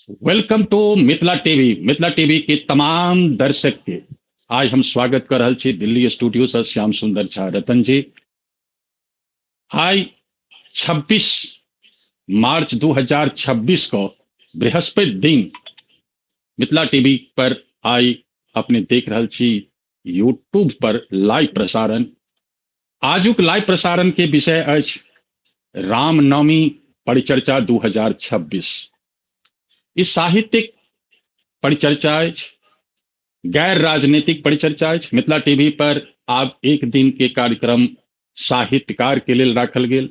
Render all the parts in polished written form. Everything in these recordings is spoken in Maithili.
Welcome to Mithila TV. Mithila TV के तमाम दर्शक के आज हम स्वागत कर रहल छी दिल्ली स्टूडियो से श्याम सुंदर झा रतन जी। आइ 26 मार्च 2026 को बृहस्पति दिन मिथिला टीवी पर आइ अपने देख रहल छी यूट्यूब पर लाइव प्रसारण। आजुक लाइव प्रसारण के विषय अछि रामनवमी परिचर्चा 2026। ई साहित्यिक परिचर्चा अछि, गैर राजनीतिक परिचर्चा अछि। मिथिला टीवी पर आब एक दिन के कार्यक्रम साहित्यकार के लेल राखल गेल,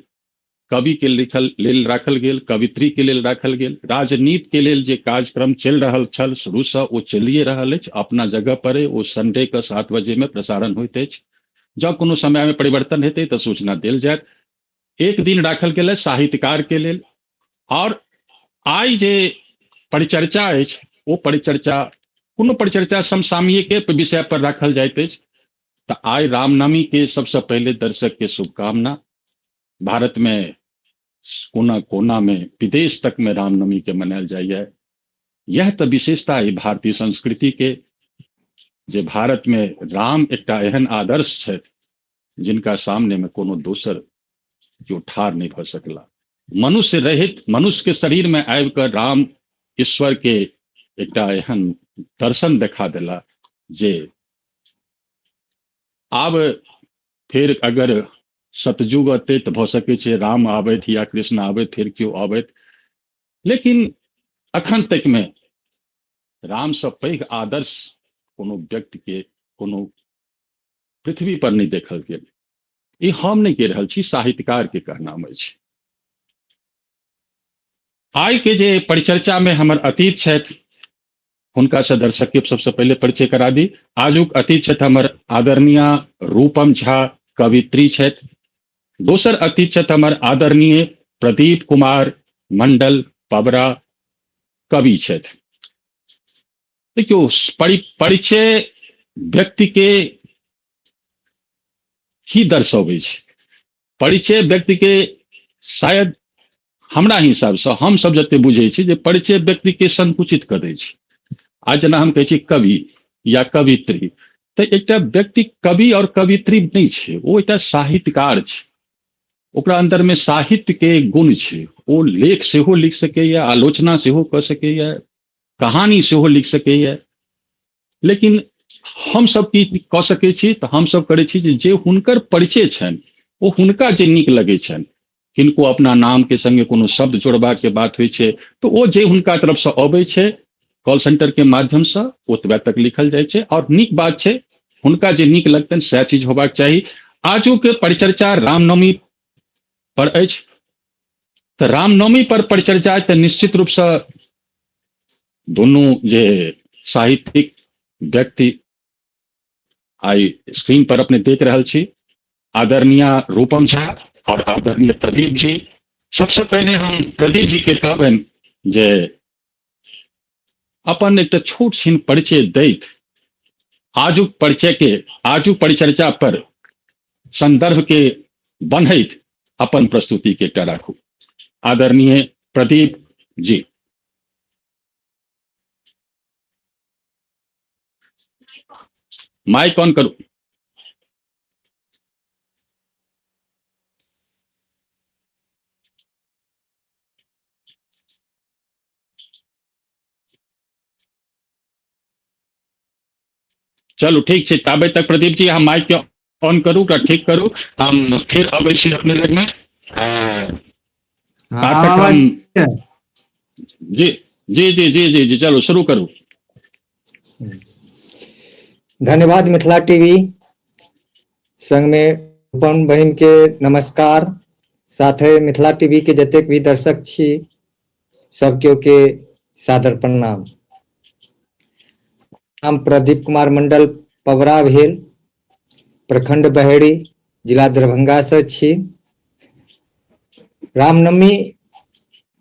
कवि के लिखल लेल राखल गेल, कवित्री के लेल राखल गेल। राजनीति के लेल जे कार्यक्रम चलि रहल छल शुरू से ओ चलिए रहल अछि, अपना जगह पर ओ संडे के 7 बजे में प्रसारण होइत अछि। जँ कोनो समय में परिवर्तन हेतै तऽ सूचना देल जायत। एक दिन राखल गेल साहित्यकार के लेल। और आइ जे परिचर्चा अछि ओ परिचर्चा कोनो परिचर्चा समसामयिक विषय पर राखल जाइत अछि। तऽ आइ रामनवमी के सबसे पहिले दर्शक के शुभकामना। भारत में कोना कोना में विदेश तक में रामनवमी के मनायल जाइए। यह तऽ विशेषता है भारतीय संस्कृति के, जे भारत में राम एकटा एहन आदर्श छथि जिनका सामने में कोनो दोसर केओ ठाढ़ नहीं भऽ सकला। मनुष्य रहित मनुष्य के शरीर में आबि कऽ राम ईश्वर के एकटा एहन दर्शन देखा देला जे आब फेर अगर सतयुग अतै तऽ भऽ सकै छै राम आबथि या कृष्ण आबथि, फेर केओ आबथि, लेकिन अखन तक में राम से पैघ आदर्श कोनो व्यक्ति के कोनो पृथ्वी पर नहीं देखल गेल। ई हम नहीं कहि रहल छी, साहित्यकार के कहनाम अछि। आइ के जे परिचर्चा में हमर अतीत छथि हुनका से दर्शक के सबसे पहले परिचय करा दी। आजुक अतिथि छथि हमर आदरणीय रूपम झा, कवित्री छथि। दोसर अतिथि छथि हमर आदरणीय प्रदीप कुमार मंडल पबरा, कवि छथि। देखियौ, परिचय व्यक्ति के ही दर्शबै छै। परिचय व्यक्ति के शायद हमरा हिसाबसँ हम सब जते बुझै छी जे परिचय व्यक्ति के संकुचित कऽ दै छै। आज जेना हम कहै छी कवि या कवित्री, तऽ एकटा व्यक्ति कवि और कवित्री नहि छै, ओ एकटा साहित्यकार छै। ओकरा अंदर में साहित्य के गुण छै, ओ लेख सेहो लिख सकैए, आलोचना सेहो कऽ सकैए, कहानी सेहो लिख सकैए। लेकिन हम सब की कऽ सकै छी तऽ हम सब करै छी जे हुनकर परिचय छनि ओ हुनका जे नीक लगै छनि, किनको अपना नाम के संगे कोनो शब्द जोड़बाक बात होइ छै तऽ ओ जे हुनका तरफसँ अबै छै कॉल सेंटर के माध्यमसँ ओतबे तक लिखल जाइ छै। और नीक बात छै, हुनका जे नीक लगतनि सएह चीज होबाक चाही। आजुक परिचर्चा रामनवमी पर अछि, तऽ रामनवमी पर परिचर्चा तऽ निश्चित रूपसँ दुनू जे साहित्यिक व्यक्ति आई स्क्रीन पर अपने देख रहल छी, आदरणीय रूपम झा और आदरणीय प्रदीप जी। सबसे पहले हम प्रदीप जी के कहबनि जे अपन एकटा छोट छिन परिचय दैत आजुक परिचय के, आजुक परिचर्चा पर संदर्भ के बन्हैत अपन प्रस्तुति के एकटा राखू। आदरणीय प्रदीप जी। माइक ऑन करू। चलू ठीक छै, ताबे तक प्रदीप जी अहाँ माइक के ऑन करू, ओकरा ठीक करू, हम फिर अबै छी अपने लगमे। कार्यक्रम जी जी जी जी जी जी चलू शुरू करू। धन्यवाद मिथिला टीवी संग में अपन बहिन के नमस्कार, साथे मिथिला टीवी के जतेक भी दर्शक छी सब केओ के सादर प्रणाम। हम प्रदीप कुमार मंडल पवरा भेल, प्रखंड बहेड़ी, जिला दरभंगा से छी। रामनवमी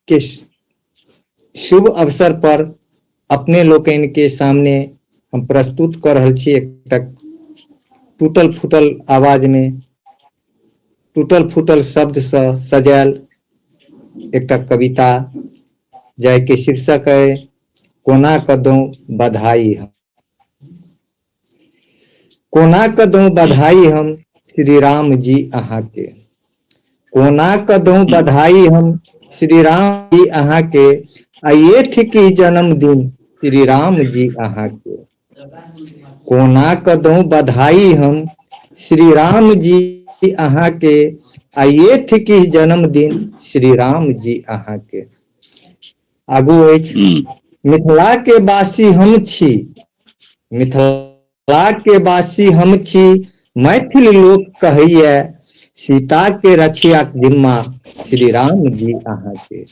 के शुभ अवसर पर अपने लोकनि के सामने हम प्रस्तुत कर रहल छी एकटा टूटल फूटल आवाज में टूटल फूटल शब्द से सजायल एकटा कविता, जाहि के शीर्षक है कोना कऽ दौं बधाई हम, कोना कऽ दौं बधाई हम श्री राम जी अहाँके, कोना कऽ दौं बधाई हम श्री राम जी अहाँके, आइये थिकी जन्मदिन श्री राम जी अहाँके। कोना कऽ दौं बधाई हम श्री राम जी अहाँके, आइये थिकी जन्मदिन श्री राम जी अहाँके। आगू अछि, मिथिला के वासी हम छी, मिथिला के वासी हम छी, मैथिल लोक कहैया, सीता के रक्षिया जिम्मा श्री राम जी अहाँके।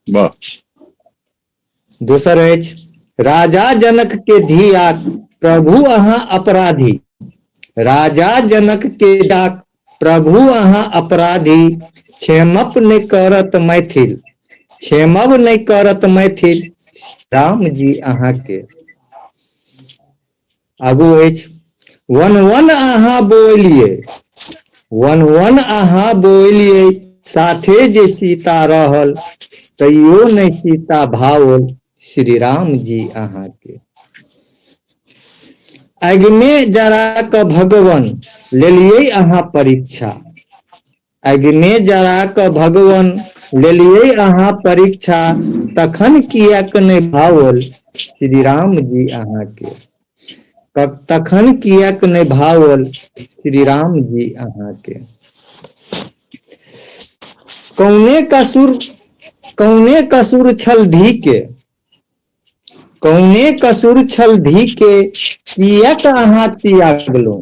वाह। दोसर अछि, राजा जनक के धिया प्रभु अहाँ अपराधी, राजा जनक के डाक प्रभु अहाँ अपराधी, क्षेमप नहि करत मैथिल, क्षेमब नहि करत मैथिल राम जी अहाँके। आगू अछि, वन वन अहाँ बोलिए, वन वन अहाँ बोलिए, साथे जे सीता रहल, तैयो नहि सीता भाओल श्री राम जी अहाँके। अग्नि जरा कऽ भगवान लेलियै अहाँ परीक्षा, अग्नि जरा कऽ भगवान लेलियै अहाँ परीक्षा, तखन किएक नहि भाओल श्री राम जी अहाँके। तखन किएक नहि भाओल श्री राम जी अहाँके। कौने कसूर, कौने कसूर छल धी के, कौने कसूर छल धी के, किएक अहाँ त्यागलहुँ,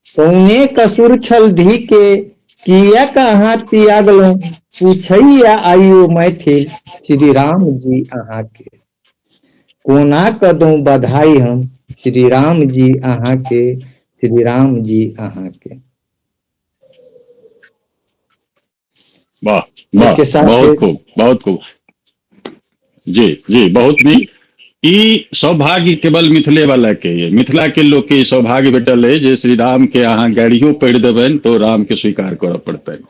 कौने कसूर छल धी के, किएक अहाँ त्यागलहुँ, पूछैया आइयो मैथिल श्री राम जी अहाँके। कोना कऽ दौं बधाई हम श्री राम जी अहाँके, श्री राम जी अहाँके। वाह वाह, बहुत खूब, बहुत खूब जी जी, बहुत नीक। ई सौभाग्य केवल मिथिले वाला के ये, मिथिला के लोग के ई सौभाग्य भेटल है जे श्री राम के अहाँ गाड़ियो पढ़ि देबनि तो राम के स्वीकार करऽ पड़तनि।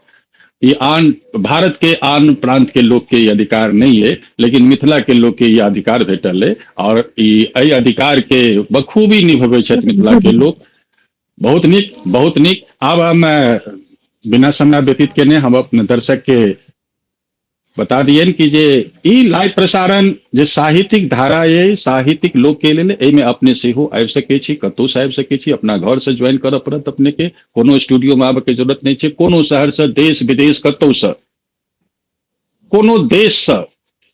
ई आन भारत के आन प्रांत के लोग के ई अधिकार नहीं है, लेकिन मिथिला के लोग के ई अधिकार भेटल है और ई एहि अधिकार के बखूबी निभबै छथि मिथिला के लोग। बहुत नीक, बहुत नीक। आब हम बिना समय व्यतीत केने हम अपने दर्शक के बता दियनि कि जे ई लाइव प्रसारण जे साहित्यिक धारा ये साहित्यिक लोक के लेल, एहिमे अपने सेहो आबि सकै छी, कतहु से आबि सकै छी, अपना घर से ज्वाइन करऽ पड़त अपने के, कोनो स्टूडियो में आबऽ के जरूरत नहीं छै, कोनो शहर से, देश विदेश कतहु से, कोनो देश से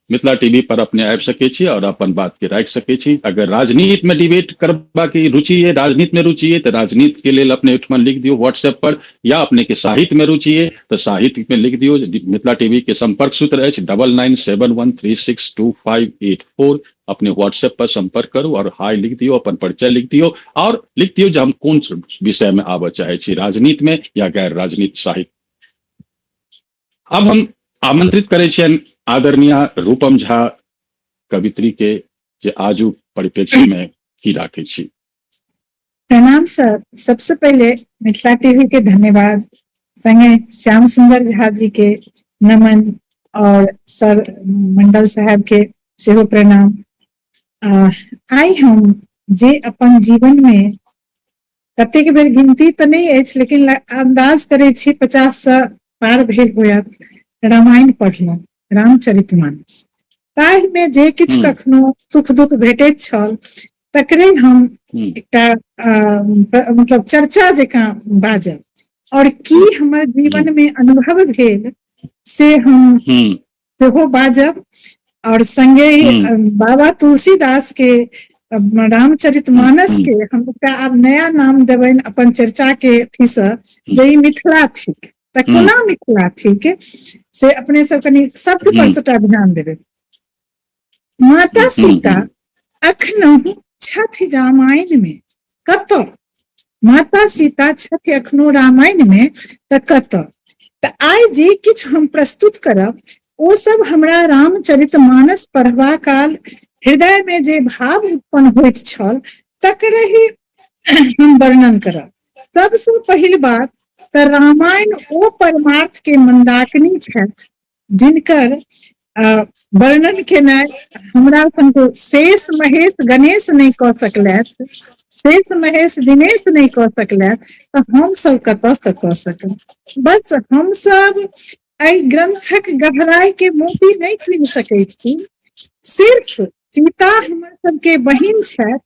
मिथिला टीवी पर अपने आबि सकै छी और अपन बात के राखि सकै छी। अगर राजनीति में डिबेट करबा के रुचि है, राजनीति में रुचि है तो राजनीति के लेल अपने ओहिठमा लिख दियौ व्हाट्सएप पर, या अपने के साहित्य में रुचि है तो साहित्य में लिख दियौ। मिथिला टीवी के संपर्क सूत्र अछि double nine seven one three six two five eight four. अपने व्हाट्सएप पर संपर्क करू और हाई लिख दियौ, अपन परिचय लिख दियौ और लिख दियौ जे हम कोन विषय में आबऽ चाहै छी, राजनीति में या गैर राजनीति साहित्य। अब हम आमंत्रित करै छियनि आदरणीय रूपम झा कवित्री के, जे आजू परिप्रेक्ष्य में की राखै छी। प्रणाम सर, सबसे पहले मिथिला टीवी के धन्यवाद, संगे श्याम सुंदर झा जी के नमन और सर मंडल साहब के सेहो प्रणाम। आइ हम जे अपन जीवन में कतेक बेर गिनती तऽ नहि अछि, लेकिन अंदाज करै छी 50 से पार भेल होयत, रामायण पढ़लहुँ, रामचरितमानस, ताहिमे जे किछु कखनो सुख दुख भेटैत छल तकरे हम एकटा मतलब चर्चा जकाँ बाजब, और की हमर जीवन में अनुभव भेल से हम सेहो बाजब, और संगे बाबा तुलसीदास के रामचरित मानस के हम एकटा आब नया नाम देबनि अपन चर्चा के अथी से, जे ई मिथिला थिक। तऽ कोना मिथिला थिक से अपने सब कनि शब्द पर सबटा ध्यान देबै। माता सीता अखनहु छथि रामायण में, कतऽ माता सीता छथि अखनो रामायण में, तऽ कतऽ? तऽ आइ जे किछु हम प्रस्तुत करब ओ सब हमरा रामचरित मानस पढ़बा काल हृदय में जे भाव उत्पन्न होइत छल तकरे ही हम वर्णन करब। सबसँ पहिल बात तऽ रामायण ओ परमार्थ के मंदाकिनी छथि जिनकर वर्णन केनाइ हमरा संग शेष महेश गणेश नहि कऽ सकलथि, शेष महेश दिनेश नहि कऽ सकलथि, तऽ हमसभ कतऽसँ कऽ सकब। बस हमसभ एहि ग्रंथक गहराई के मोती नहि कीन सकै छी। सिर्फ सीता हमर सबके बहिन छथि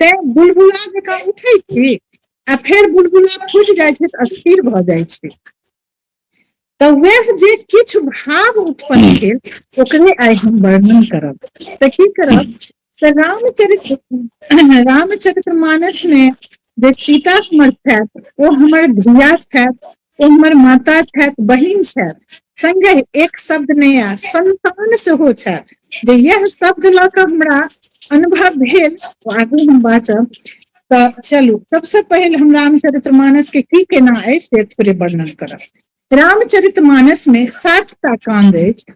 तें बुलबुला जकाँ उठै छी आ फेर बुलबुला फूटि जाइ छै तऽ अस्थिर भऽ जाइ छै। तऽ वएह जे किछु भाव उत्पन्न भेल ओकरे आइ हम वर्णन करब। तऽ की करब, तऽ रामचरित्र रामचरित्र मानस मे जे सीता हमर छथि ओ हमर धिया छथि, ओ हमर माता छथि, बहिन छथि, संगहि एक शब्द नहि आ संतान सेहो छथि। जे यह शब्द लऽ कऽ हमरा अनुभव भेल ओ आगू हम बाजब। तऽ चलू सबसे पहिल हम रामचरित्र मानस के की केना अछि से थोड़े वर्णन करब। रामचरित मानस में 7टा कांड अछि।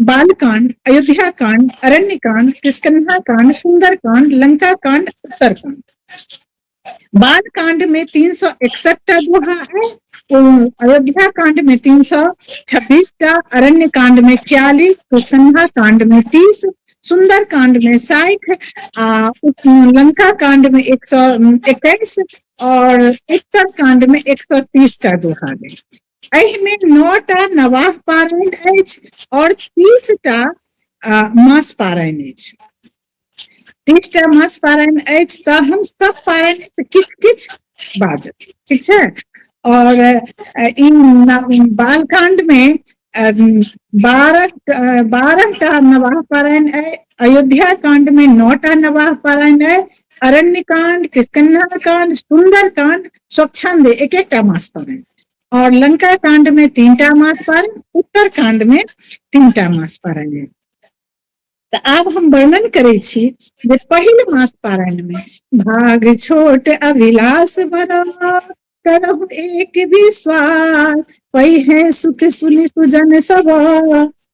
बालकांड, अयोध्या कांड, अरण्य कांड, किष्किंधा कांड, सुंदर कांड, लंका कांड, उत्तर कांड। बालकांड में 361टा दोहा है, अयोध्या कांड में 326टा, अरण्य कांड में 40, किष्किंधा कांड में 30, सुंदर कांड में 60 आ लंका कांड में 121 और उत्तर कांड में 130टा दोहा अछि। एहिमे 9टा नवाह पारायण अछि और 30टा मास पारायण अछि। 30टा मास पारायण अछि तऽ हम सब पारायण किछु किछु बाजब, ठीक छै। और ई बालकांड में 12टा नवाह पारायण अछि, अयोध्या कांड में 9टा नवाह पारायण अछि, अरण्य कांड, किष्किंधा कांड, सुंदर कांड, स्वच्छंद एक एकटा मास पारायण, और लंका कांड में 3टा मास पारायण, उत्तर कांड में 3टा मास पारायण। तऽ आब हम वर्णन करै छी जे पहिल मास पारायण में भाग छोट अभिलाष भरा करहु एक विश्वास, पै है सुख सुनि सुजन सब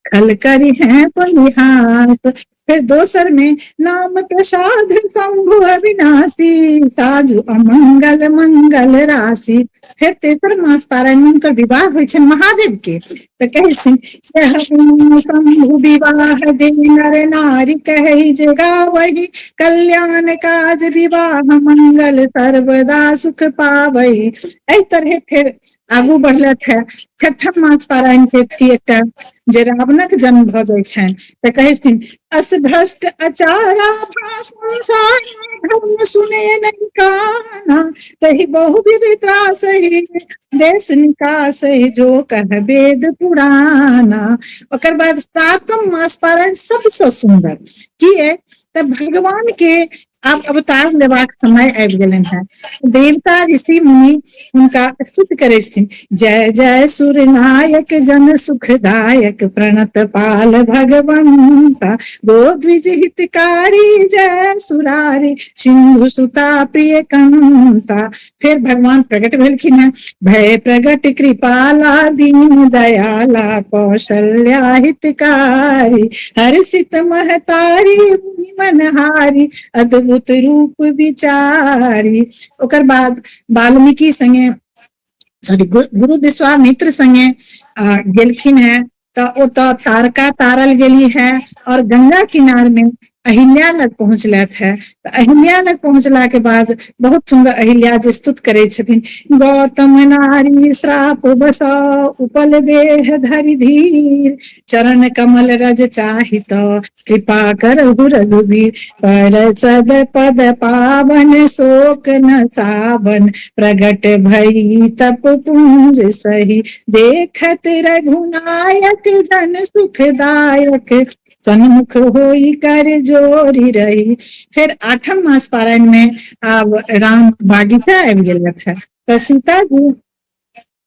खल करी है परिहास। फिर दोसर में नाम प्रसाद शंभु अविनाशी साजु अमंगल मंगल राशि। फिर तेसर मास पारायण में हुनकर विवाह होइ छनि महादेव के, तऽ कहै छथिन शंभु विवाह जे नर नारी कहै जे गावही कल्याण काज विवाह मंगल सर्वदा सुख पावही। एहि तरहे फेर आगू बढ़लथि है। छठम मास पारायण के एकटा जे रावणक जन्म भऽ जाइ छनि तऽ कहै छथिन अस भ्रष्ट अचारा संसार धर्म सुने नहीं काना तहि बहुविध त्रास ही देश निकास ही जो कह वेद पुराना। ओकर बाद सातम मास पारायण सबसँ सुन्दर की है, तऽ भगवान के आब अवतार लेबाक समय आबि गेलनि हेँ। देवता ऋषि मुनि हुनका स्तुति करै छथिन, जय जय सुर नायक जन सुखदायक प्रणत पाल भगवंता, गो द्विज हितकारी जय सुरारी सिंधु सुता प्रिय कंता। फेर भगवान प्रकट भेलखिन हेँ, भय प्रगट कृपाला दीन दयाला कौशल्या हितकारी, हर्षित महतारी मुनि मनहारी अद्भुत रूप विचारी। ओकर बाद वाल्मीकि संगे सॉरी गुरु विश्वामित्र संगे गेलखिन हेँ तऽ ओतऽ तारका तारल गेली है और गंगा किनार में अहिल्या लग पहुँचलथि है। तऽ अहिल्या लग पहुँचला के बाद बहुत सुंदर अहिल्या जे स्तुत करै छथिन, गौतम नारी श्राप बस उपल देह धरि धीर, चरण कमल रज चाहित कृपा करहु रघुबीर, पर सद पद पावन शोक न सावन, प्रगट भई तप पुंज सही, देखत रघुनायक जन सुखदायक, सन्मुख होई कर जोरी रही। फेर आठम मास पारायण में आब राम बागीचा आबि गेलथि है तऽ सीता जी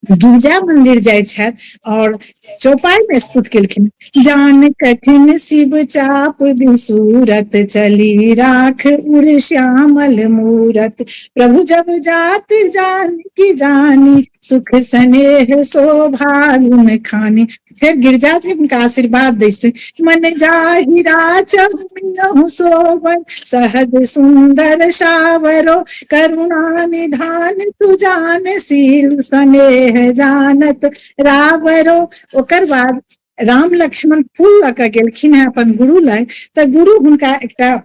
गिरिजा मंदिर जाइ छथि और चौपाई में स्तुत केलखिन, जान कठिन शिव चाप विसूरत, चली राख उर श्यामल मूरत, प्रभु जब जात जान की जानी, सुख स्नेह शोभा खानी। फेर गिरिजा जी हुनका आशीर्वाद दै छथिन, मन जाहि राचहु शोभन, सहज सुंदर सावरो, करुणा निधान तु जान, शील स्नेह जानत रावरो। ओकर बाद राम लक्ष्मण फूल लऽ कऽ गेलखिन हेँ अपन गुरु लग, तऽ गुरु हुनका एकटा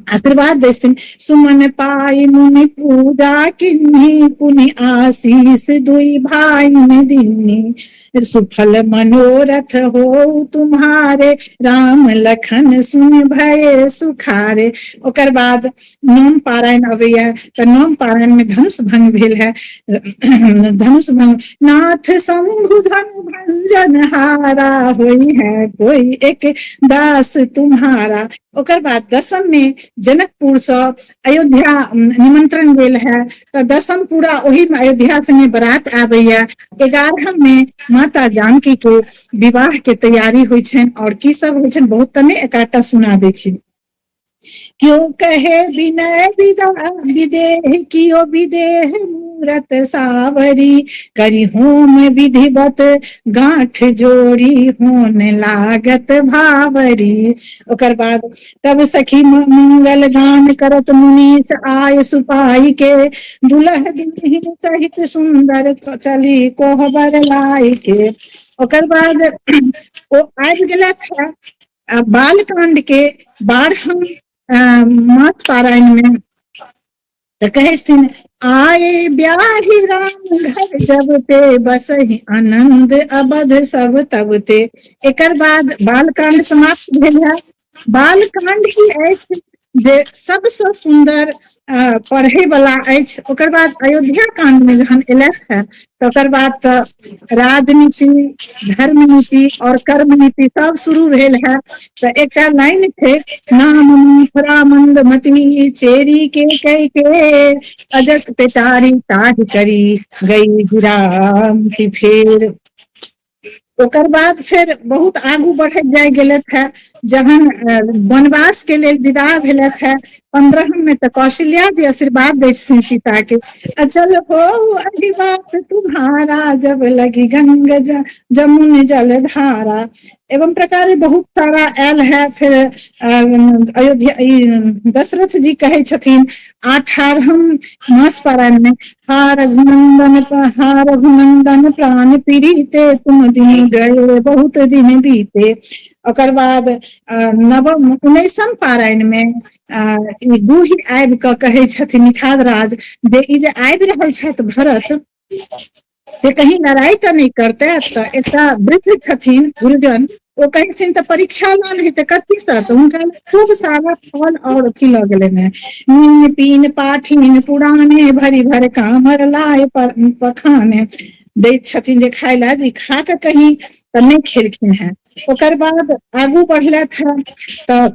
आशीर्वाद दै छथिन, सुमन पाई मुनि पूजा किन्ही पुनि आशीष दुई भाई दिन्नी, सुफल मनोरथ हो तुम्हारे, राम लखन सुन भये सुखारे। ओकर बाद नोम पारायण अबैया, तऽ नोम पारायण में धनुष भंग भेल है। धनुष भंग, नाथ शंभु धनु भंजन हारा, होई है कोई एक दास तुम्हारा। ओकर बाद दसम में जनकपुर से अयोध्या निमंत्रण भेल है, तऽ दसम पूरा ओही में अयोध्या संगे बारात आबैया। 11 में माता जानकी के विवाह के तैयारी होइ छनि और की सब होइ छनि बहुत, तऽ नहि एकाटा सुना दै छी। क्यों कहे विनय विदा विदेह, कियो विदेह मूरत सावरी, करी होम विधिवत गांठ जोड़ी, होन लागत भावरी। ओकर बाद तब सखी मंगल गान करत मुनीस आय सुपाई के, दुल्ह दुल्हिन सहित सुंदर चली कोहबर लाई के। ओकर बाद ओ आबि गेलथि है बालकांड के 12 मास पारायण में, तऽ कहै छथिन आए ब्याही राम घर जब ते, बसहि आनंद अबध सब तब ते। एकर बाद बालकांड समाप्त भेल है। बालकांड की अछि जे सबसँ सुन्दर पढ़े वाला अछि। ओकर बाद अयोध्या कांड में जहन एलथि है तऽ ओकर बाद तऽ राजनीति, धर्म नीति और कर्म नीति सब शुरू भेल है। तऽ एकटा लाइन छै, नाम मथुरा मंद मति चेरी के कई के, अजत पेटारी ताहि करी गई गिराम फेर। ओकर बाद फेर बहुत आगू बढ़ैत जाय गेलथि है। जहन वनवास के लेल विदा भेलथि है 15 में, तऽ कौशल्या जी आशीर्वाद दै छथिन सीता के, अचल हो अहि बात तुम्हारा, जब लगी गंग जमुन जल धारा। एवं प्रकारे बहुत सारा आयल है। फिर अयोध्या दशरथ जी कहै छथिन 18 मास पारायण में, हा रघुनंदन हा रघुनंदन प्राण पीड़िते, तुम दिन गए बहुत दिन बीते। ओकर बाद नवम 19 पारायण में गुही आबि कऽ कहै छथिन निषाद राज जे ई जे आबि रहल छथि भरत, जे कहीं लड़ाई तऽ नहि करते। तऽ एकटा वृद्ध छथिन गुरुजन, ओ कहै छथिन तऽ परीक्षा लऽ लही तऽ कथीसँ, तऽ हुनका खूब सारा फल और अथी लऽ गेलनि हेँ, नीन पीन पाठीन पुराने, भरि भरि कामर लाय पखाने। दैत छथिन जे खाय लए, जे खा कऽ कहीं तऽ नहि खेलखिन हेँ। ओकर बाद आगू बढ़लथि हेँ तऽ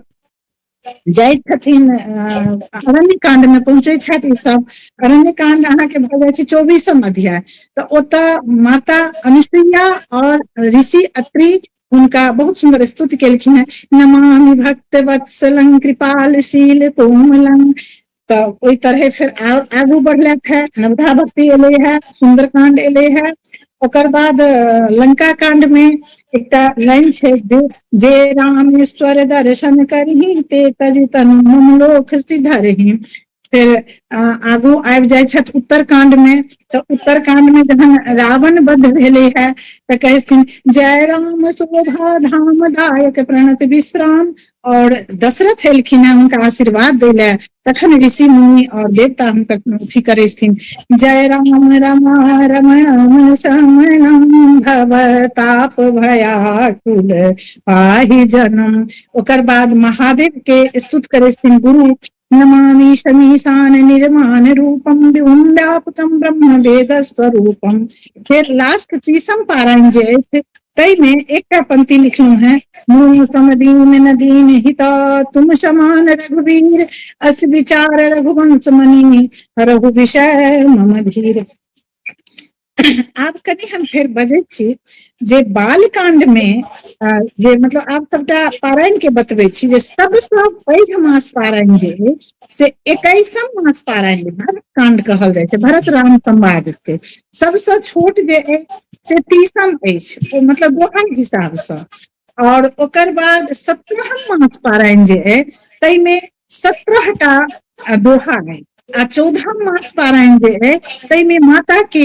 जाइ छथिन अरण्य कांड में पहुँचे छथि ई सब। अरण्य कांड अहाँके भऽ जाइ छै 24 अध्याय, तऽ ओतऽ माता अनुसुईया और ऋषि अत्रि हुनका बहुत सुन्दर स्तुति केलखिन हेँ, नमामि भक्त वत्सलं कृपाल शील कोमलं। तऽ ओहि तरहे फेर आगू बढ़लथि है, नवधा भक्ति एलै है, सुंदरकांड एलै है। ओकर बाद लंका कांड में एकटा लाइन छै, जे रामेश्वर दर्शन करही ते तज तनु मम लोक सिधरही। फेर आगू आबि जाइ छथि उत्तरकांड में, तऽ उत्तरकांड में जहन रावण वध भेलै है तऽ कहै छथिन जय राम शोभा धाम दायक प्रणत विश्राम। और दशरथ एलखिन हेँ हुनका आशीर्वाद दै लए, तखन ऋषि मुनि और देवता हुनकर अथी करै छथिन, जय राम रमा रमणम शमणम भव ताप भयाकुल पाहि जनम। ओकर बाद महादेव के स्तुति करै छथिन गुरु, नमामि शमीशान निर्माण रूपम विभुम व्यापकम ब्रह्म वेद स्वरूपम। फेर लास्ट 30 पारायण जे अछि ताहिमे एकटा पंक्ति लिखलहुँ हेँ, मौसम दीन नदीन हित तुम समान रघुवीर, अस विचार रघुवंश मणि रघु विषय मम धीर। आब कनि हम फेर बजै छी जे बालकांड में जे मतलब आब सबटा पारायण के बतबै छी जे सबसँ पैघ मास पारायण जे अछि से 21 मास पारायण भरत कांड कहल जाइ छै, भरत राम संवाद छै। सबसँ छोट जे अछि से 30 अछि, ओ मतलब दोहा हिसाबसँ। और ओकर बाद 17 मास पारायण जे अछि ताहिमे 17टा दोहा अछि। आ 14 मास पारायण जे अइ ताहिमे माता के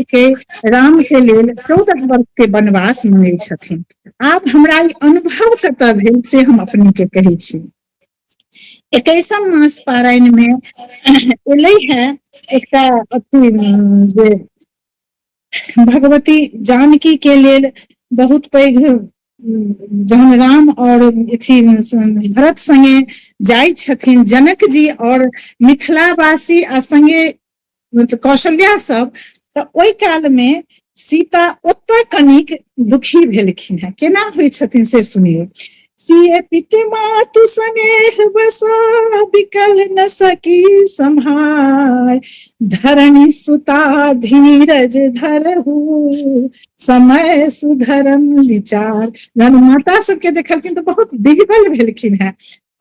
राम के लेल 14 वर्ष के वनवास मंगै छथिन। आब हमरा ई अनुभव कतऽ भेल से हम अपने के कहै छी। 21 मास पारायण मे एलै है एकटा अथी जे भगवती जानकी के लेल बहुत पैघ, जहन राम और अथी भरत संगे जाइ छथिन जनक जी और मिथिलावासी आ संगे कौशल्या सब, तऽ ओहि काल में सीता ओतऽ कनिक दुखी भेलखिन हेँ। केना होइ छथिन से सुनियौ। सिए पिते मातु स्नेह बसा बिकल न सकी सम्हार, धरणी सुता धीरज धरहु समय सुधरम विचार। जहन माता सबके देखलखिन तऽ बहुत विह्वल भेलखिन हेँ।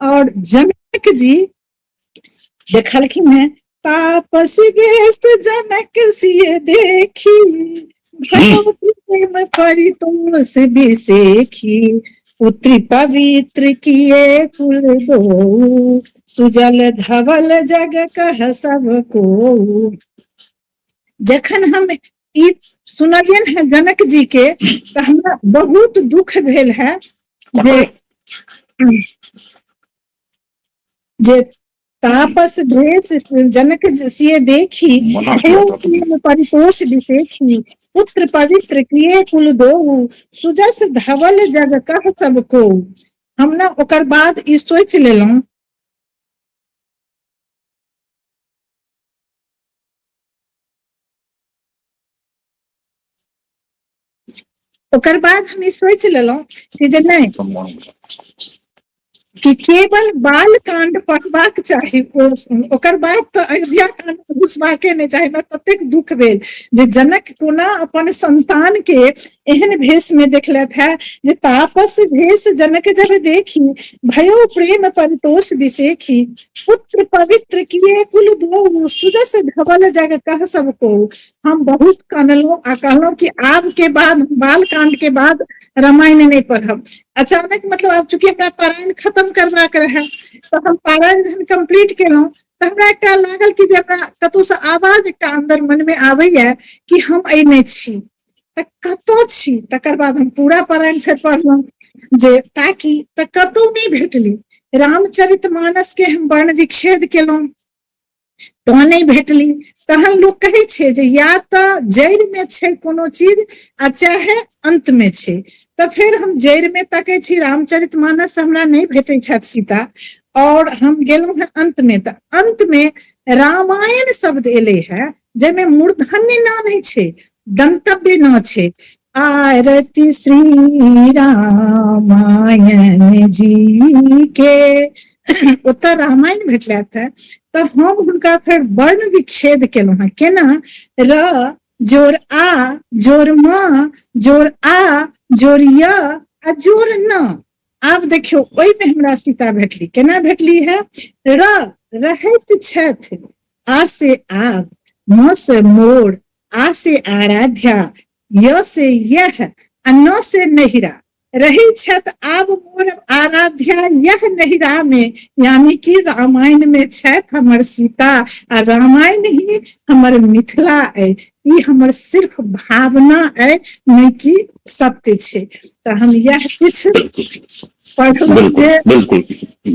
और जनक जी देखलखिन हेँ, तापस वेश जनक सिय देखी, भगवती प्रेम परितोष विशेखी, पुत्री पवित्र किए कुल दो, सुजल धवल जग कह सब को। जखन हम ई सुनलियन है जनक जी के तऽ हमरा बहुत दुख भेल है जे तापस भेष जनक सिय देखी, प्रेम परितोष विशेखी, पुत्र पवित्र किए कुल दो, सुजस धवल जग कह सब को। हम ने ओकर बाद ई सोचि लेलहुँ ओकर बाद हम ई सोचि लेलहुँ कि जे नहि, कि केवल बाल कांड पढ़बाक चाही, ओकर बाद तऽ अयोध्या कांड घुसबाके नहि चाही। हमरा ततेक दुख भेल जे जनक कोना अपन संतान के एहन भेष में देखलथि है जे तापस भेष जनक जब देखी, भयो प्रेम परितोष विशेखी, पुत्र पवित्र किए कुल दो, सुजस धवल जग कह सब को। हम बहुत कनलहुँ आ कहलहुँ कि आब के बाद बाल कांड के बाद रामायण नहि पढ़ब। अचानक मतलब आब चूंकि हमरा पारायण खत्म करबाक रहै तऽ हम पारायण जहन कम्प्लीट केलहुँ तऽ हमरा एकटा लागल कि जे हमरा कतहुसँ आवाज एकटा अन्दर मनमे आबैया कि हम एहिमे छी तऽ कतऽ छी। तकर बाद हम पूरा पारायण फेर पढ़लहुँ जे ताकि तऽ कतहु नहि भेटली। रामचरित मानस के हम वर्ण विच्छेद केलहुँ तऽ नहि भेटली। तहन लोक कहै छै जे या तऽ जड़िमे छै कोनो चीज आ चाहे अन्तमे छै। तऽ फेर हम जड़िमे तकै छी, रामचरित मानस हमरा नहि भेटै छथि सीता, और हम गेलहुँ हेँ अन्तमे। तऽ अन्तमे रामायण शब्द एलै हे जाहिमे मूर्धन्य न नहि छै, गंतव्य न छै। आरती श्री रामायण जी के ओतऽ रामायण भेटलथि है। तऽ हम हुनका फेर वर्ण विच्छेद केलहुँ हेँ। केना? र जोर आ जोर म जोर आ जोर य आ जोर न। आब देखियौ ओहिमे हमरा सीता भेटली। केना भेटली है? र रहैत छथि, आ से आब, म से मोर, आ से आराध्या, य से यह आ न से नहिरा। रही छथि आब मोर आराध्या यह नहिरा में, यानी कि रामायण में छथि हमर सीता आ रामायण ही हमर मिथिला अछि। ई हमर सिर्फ भावना अछि, नहि कि सत्य छै। तऽ हम यह किछु पढ़लहुँ जे बिल्कुल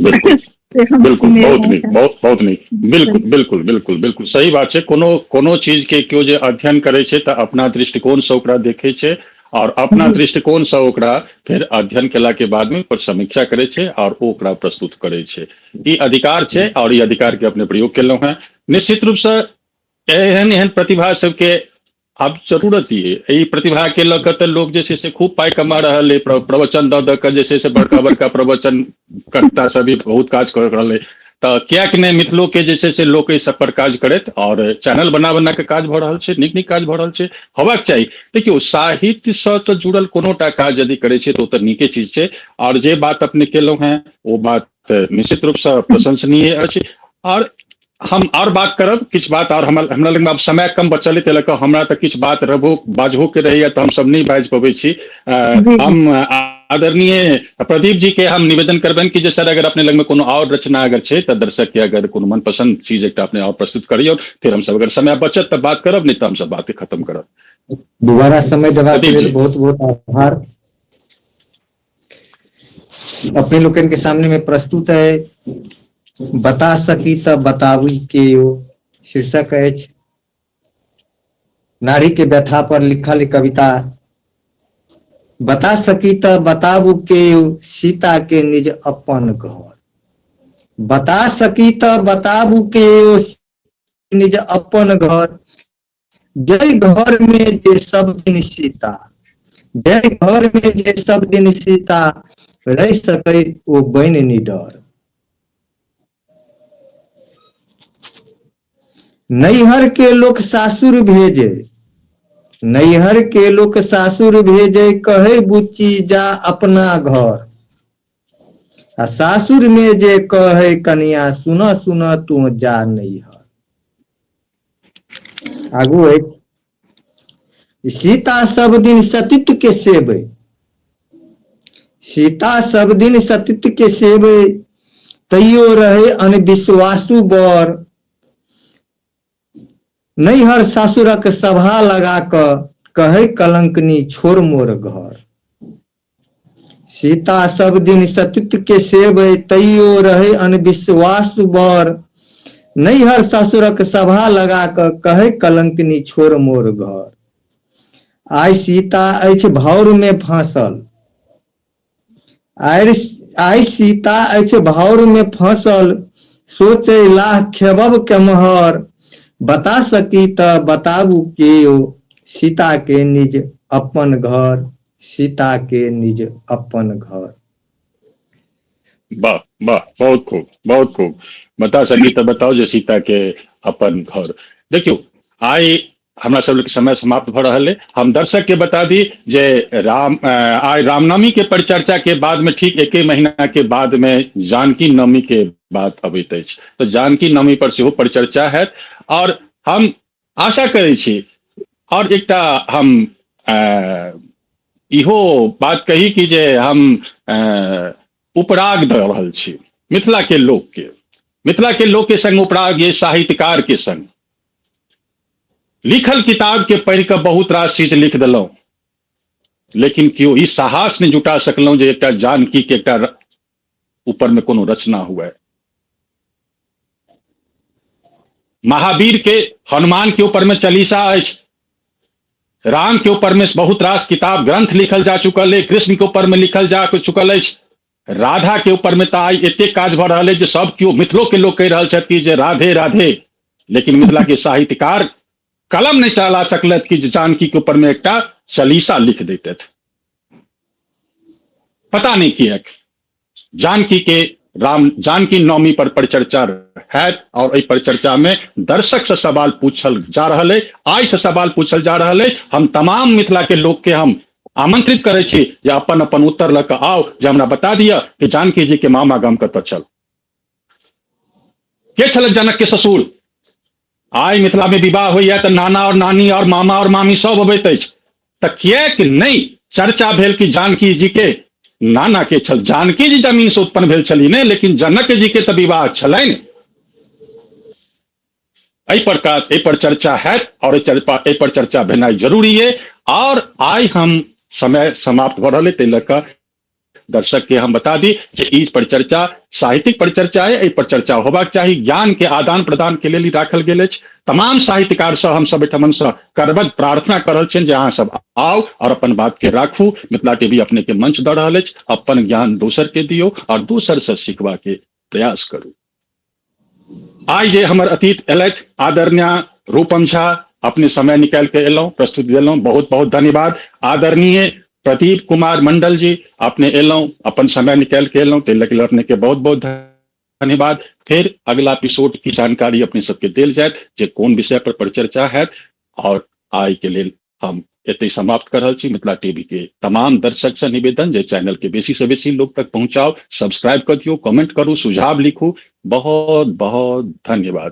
बिल्कुल बिल्कुल बहुत नीक, बहुत बहुत नीक, बिल्कुल बिल्कुल बिल्कुल बिल्कुल सही बात छै। कोनो कोनो चीज के केओ जे अध्ययन करै छै तऽ अपना दृष्टिकोण से ओकरा देखै छै और अपना दृष्टिकोण से ओकरा फेर अध्ययन केला के बाद में पर समीक्षा करै छै और ओ ओकरा प्रस्तुत करै छै। ई अधिकार छै और ई अधिकार के अपने प्रयोग केलहुँ हैं। निश्चित रूप से एहन एहन प्रतिभा सबके आब जरूरत ये, एहि प्रतिभा के लऽ कऽ तऽ लोक जे छै से खूब पाइ कमा रहल अइ, प्रवचन दऽ दऽ कऽ जे छै से बड़का बड़का प्रवचन कर्ता सब भी बहुत काज कऽ रहल अइ। तऽ किएक नहि मिथिलो के जे छै से लोक एहि सब पर काज करैत और चैनल बना बना कऽ काज भऽ रहल छै, नीक नीक काज भऽ रहल छै, होबाक चाही। देखियौ साहित्य सँ तऽ जुड़ल कोनो टा काज यदि करै छै तऽ ओ तऽ नीके चीज छै। और जे बात अपने केलहुँ हेँ ओ बात निश्चित रूप सँ प्रशंसनीय अछि। और हम और बात करब किछु बात और हमरा लग आब समय कम बचल है, ताहि लऽ कऽ हमरा तऽ किछु बात रहबो बाजबो के रहैया तऽ हमसब नहि बाजि पबै छी। हम आदरणीय प्रदीप जी के हम निवेदन करबनि कि जे सर अगर अपने लग में कोनो और रचना अगर छै तऽ दर्शक के अगर कोनो मनपसंद चीज एकटा अपने और प्रस्तुत करियौ, फिर हमसब अगर समय बचत तऽ बात करब, नहीं तऽ हमसब बात के खत्म करब। दोबारा समय देबाक प्रदीप लेल जी। बहुत बहुत आभार। अपने लोकनि के सामने में प्रस्तुत है बता सकी तऽ बताबी के यो शीर्षक अछि नारी के व्यथा पर लिखल कविता। बता सकी तऽ बताबू के यो सीता के निज अपन घर, बता सकी तऽ बताबू के यो निज अपन घर, जय घर में जे सब दिन सीता, जय घर में जे सब दिन सीता रह सके ओ बन निडर। नैहर के लोक सासुर भेजे, नैहर के लोक सासुर भेजे, कहे बुच्ची जा अपना घर, आ सासुर में जे कहे कनिया सुन सुन तू जा नैहर। आगू है सीता सब दिन सतीत्व के सेवे, सीता सब दिन सतीत्व के सेवे, तैयो रहे अनविश्वासु बर, नैहर सासुरक सभा लगा क कहे कलंकनी छोड़ मोर घर। सीता सब दिन सतीत्व के सेवे, तैयो रहे अनविश्वास बर, नैहर ससुरक सभा लगा क कहे कलंकनी छोड़ मोर घर। आइ सीता अछि भाउर में फांसल, आइ सीता अछि भाउर में फांसल, सोचे लाह खेबब केम्हर, बता सकी त बताबू केओ सीता के निज अपन घर, सीता के निज अपन घर। वाह वाह, बहुत खूब बहुत खूब। बता सकी त बताओ जे सीता के अपन घर। देखियौ आइ हमरा सब समय समाप्त भ रहल है। हम दर्शक के बता दी जे आइ रामनवमी के परिचर्चा के बाद में ठीक एके महीना के बाद में जानकी नवमी के बात अबैत अछि, तऽ जानकी नवमी पर सेहो परिचर्चा हैत। और हम आशा करै छी, और एकटा हम इहो बात कही कि जे हम उपराग दऽ रहल छी मिथिला के लोक के, मिथिला के लोक के संग उपराग ये साहित्यकार के संग लिखल किताब के पढ़ि कऽ बहुत रास चीज लिख देलहुँ, लेकिन केओ ई साहस नहि जुटा सकलहुँ जे एकटा जानकी के एकटा ऊपर में कोनो रचना हुए। महावीर के हनुमान के ऊपर में चालीसा अछि, राम के ऊपर में बहुत रास किताब ग्रंथ लिखल जा चुकल है, कृष्ण के ऊपर में लिखल जा चुकल अछि, राधा के ऊपर में तऽ आइ एतेक काज भऽ रहल अछि जे सब केओ मिथिलो के लोक कहि रहल छथि कि जे राधे राधे, लेकिन मिथिला के साहित्यकार कलम नहि चला सकलथि कि जे जानकी के ऊपर में एकटा चालीसा लिख दैतथि। पता नहीं किएक जानकी के राम जानकी नवमी पर परिचर्चा हैत और एहि परिचर्चा में दर्शक से सवाल पूछल जा रहल है, आइ से सवाल पूछल जा रहल है। हम तमाम मिथिला के लोक के हम आमंत्रित करै छी जे अपन अपन उत्तर लऽ कऽ आउ, जे हमरा बता दिअ कि जानकी जी के मामा गाम कतऽ छल, के छल जनक के ससुर। आइ मिथिला में विवाह होइया तऽ नाना और नानी और मामा और मामी सब अबैत अछि, तऽ किएक नहि चर्चा भेल कि जानकी जी के नाना के छल। जानकी जी जमीन से उत्पन्न भेल छली ने, लेकिन जनक जी के तऽ विवाह छलनि। एहि पर काज, एहि पर चर्चा हैत और एहि पर चर्चा भेनाइ जरूरी है। और आइ हम समय समाप्त भऽ रहल है, ताहि लऽ कऽ दर्शक के हम बता दी जे ई परिचर्चा साहित्यिक परिचर्चा है, एहि पर चर्चा होबाक चाही, ज्ञान के आदान प्रदान के लेल राखल गेल अछि। तमाम साहित्यकार से हम सब एहिठमन से करबद्ध प्रार्थना कर रहल छियनि जे अहाँ सब आउ और अपन बात के राखू। मिथिला टीवी अपने के मंच दऽ रहल अछि, अपन ज्ञान दोसर के दियौ और दोसर से सीखबा के प्रयास करू। आइ जे हमर अतीत एलथि आदरणीय रूपम झा, अपने समय निकालि के एलहुँ, प्रस्तुति देलहुँ, बहुत बहुत धन्यवाद। आदरणीय प्रदीप कुमार मंडल जी, अपने एलहुँ, अपन समय निकालि के एलहुँ, ताहि लऽ अपने के बहुत बहुत धन्यवाद। फिर अगला एपिसोड की जानकारी अपने सबके देल जायत जे कोन विषय पर परिचर्चा हैत। और आइ के लेल हम एतै समाप्त कर रहल छी। मिथिला टीवी के तमाम दर्शक से निवेदन जे चैनल के बेसी से बेसी लोग तक पहुंचाओ, सब्सक्राइब कर दियो, कमेंट करू, सुझाव लिखू। बहुत बहुत धन्यवाद।